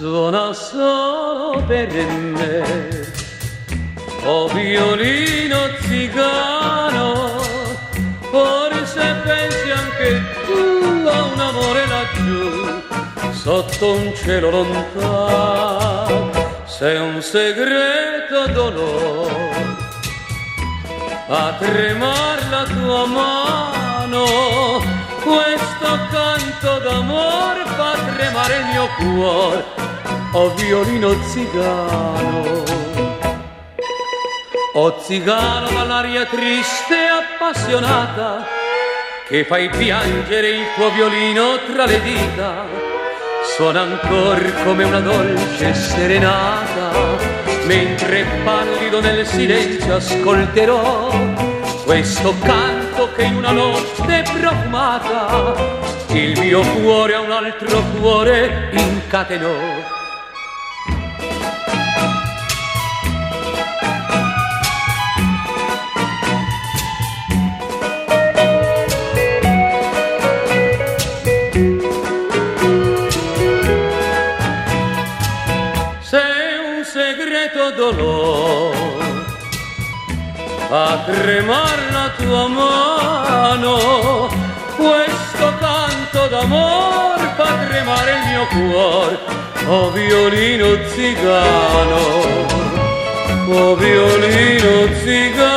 Suona solo per me. O violino zigano, forse pensi anche tu a un amore laggiù, sotto un cielo lontano, se un segreto dolore a tremar la tua mano, questo canto d'amor fa tremare il mio cuore, o violino zigano. O zigano dall'aria triste e appassionata, che fai piangere il tuo violino tra le dita, suona ancor come una dolce serenata, mentre pallido nel silenzio ascolterò questo canto che in una notte profumata il mio cuore a un altro cuore incatenò. Se un segreto dolor fa tremar la tua mano, questo canto d'amor fa tremare il mio cuore, o violino zigano, o violino zigano.